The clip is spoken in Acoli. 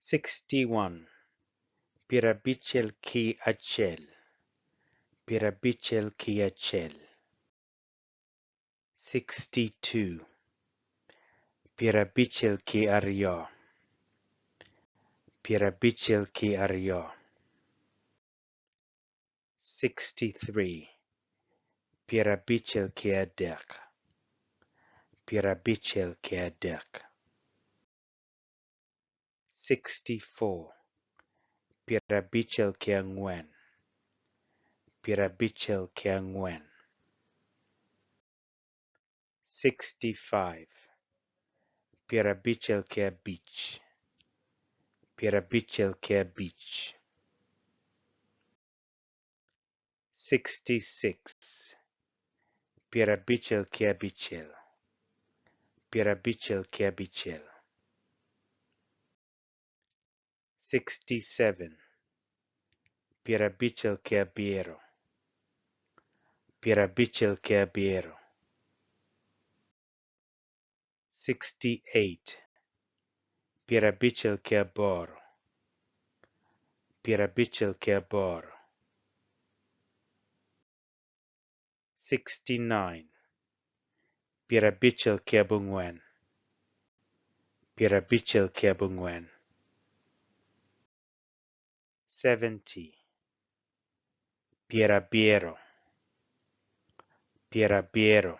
61. Pyerabicel ki acel, pyerabicel ki acel. 62. Pyerabicel ki aryo, pyerabicel ki aryo. 63. Pyerabicel ki adek, pyerabicel ki adek. 64. Pyerabicel ki angwen, pyerabicel ki angwen. 65. Pyerabicel ki abic, pyerabicel ki abic. 66. Pyerabicel ki abicel, pyerabicel ki abicel. 67. Pyerabicel ki abiro, pyerabicel ki abiro. 68. Pyerabicel ki aboro, pyerabicel ki aboro. 69. Pyerabicel ki abongwen, pyerabicel ki abongwen. 70. Pyerabiro, pyerabiro.